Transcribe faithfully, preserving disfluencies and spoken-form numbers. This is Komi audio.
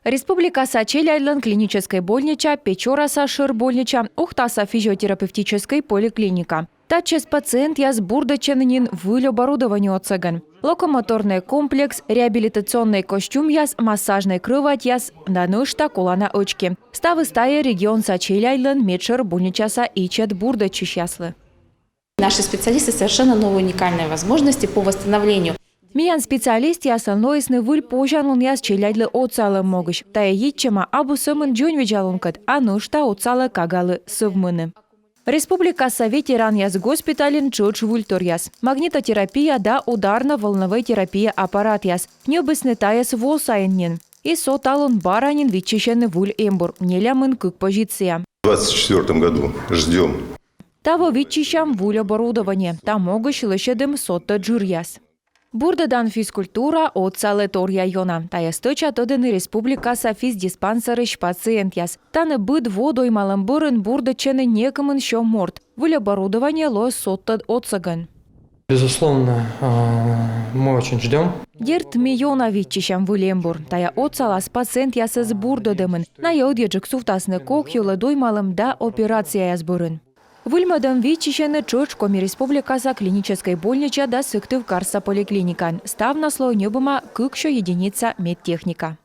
Республикаса челядьлӧн клиническӧй больнича, Печораса шӧр больнича, Ухтаса физиотерапевтическӧй поликлиника. Татчӧс пациентъяс бурдӧдчӧны нин выль оборудование отсӧгӧн: локомоторнӧй комплекс, реабилитационнӧй костюмъяс, массажнӧй крӧватьяс да нӧшта колана ӧчки. Ставыс тайӧ регионса челядьлӧн медшӧр больничаса ичӧт бурдӧдчысьяслы. Наши специалисты совершенно новые уникальные возможности по восстановлению. Миян специалистъяслӧн лоисны выль позянлунъяс челядьлы отсалӧм могысь. Тайӧ йитчӧма абу сӧмын дзоньвидзалункӧд, а нӧшта отсалӧ кагалы сӧвмыны. Республикаса ветеранъяс госпитальын тшӧтш выльторъяс: магнитотерапия да ударно-волновӧй терапия аппаратъяс. Ньӧбисны тайӧс во сайын нин. И со талун бара нин виччысьӧны выль эмбур, нелямын кык позиция. В двадцать четвёртом году ждем. Таво виччысям выль оборудование, та могысь лӧсьӧдім содтӧд жыръяс. Бурдӧдан физкультура отсалӧ торъя ёна. Тайӧ стӧча тӧдӧны республикаса физдиспансерысь пациентъяс. Тані быд во доймалӧм бӧрын бурдӧдчӧны некымын сё морт. Выль оборудование лоӧ содтӧд отсӧгӧн. Безусловно, а, мы очень ждем. Дерт, ми ёна виччысям выль эмбур. Тайӧ отсалас пациентъясӧс бурдӧдӧмын. Найӧ ӧдйӧджык сувтасны кок йылӧ доймалӧм да операцияяс бӧрын. Выльмӧдӧм виччысьӧны тшӧтш Коми Республикаса клиническӧй больнича да Сыктывкарса поликлиникаын. Ставнас лоӧ ньӧбӧма кык сё единица медтехника.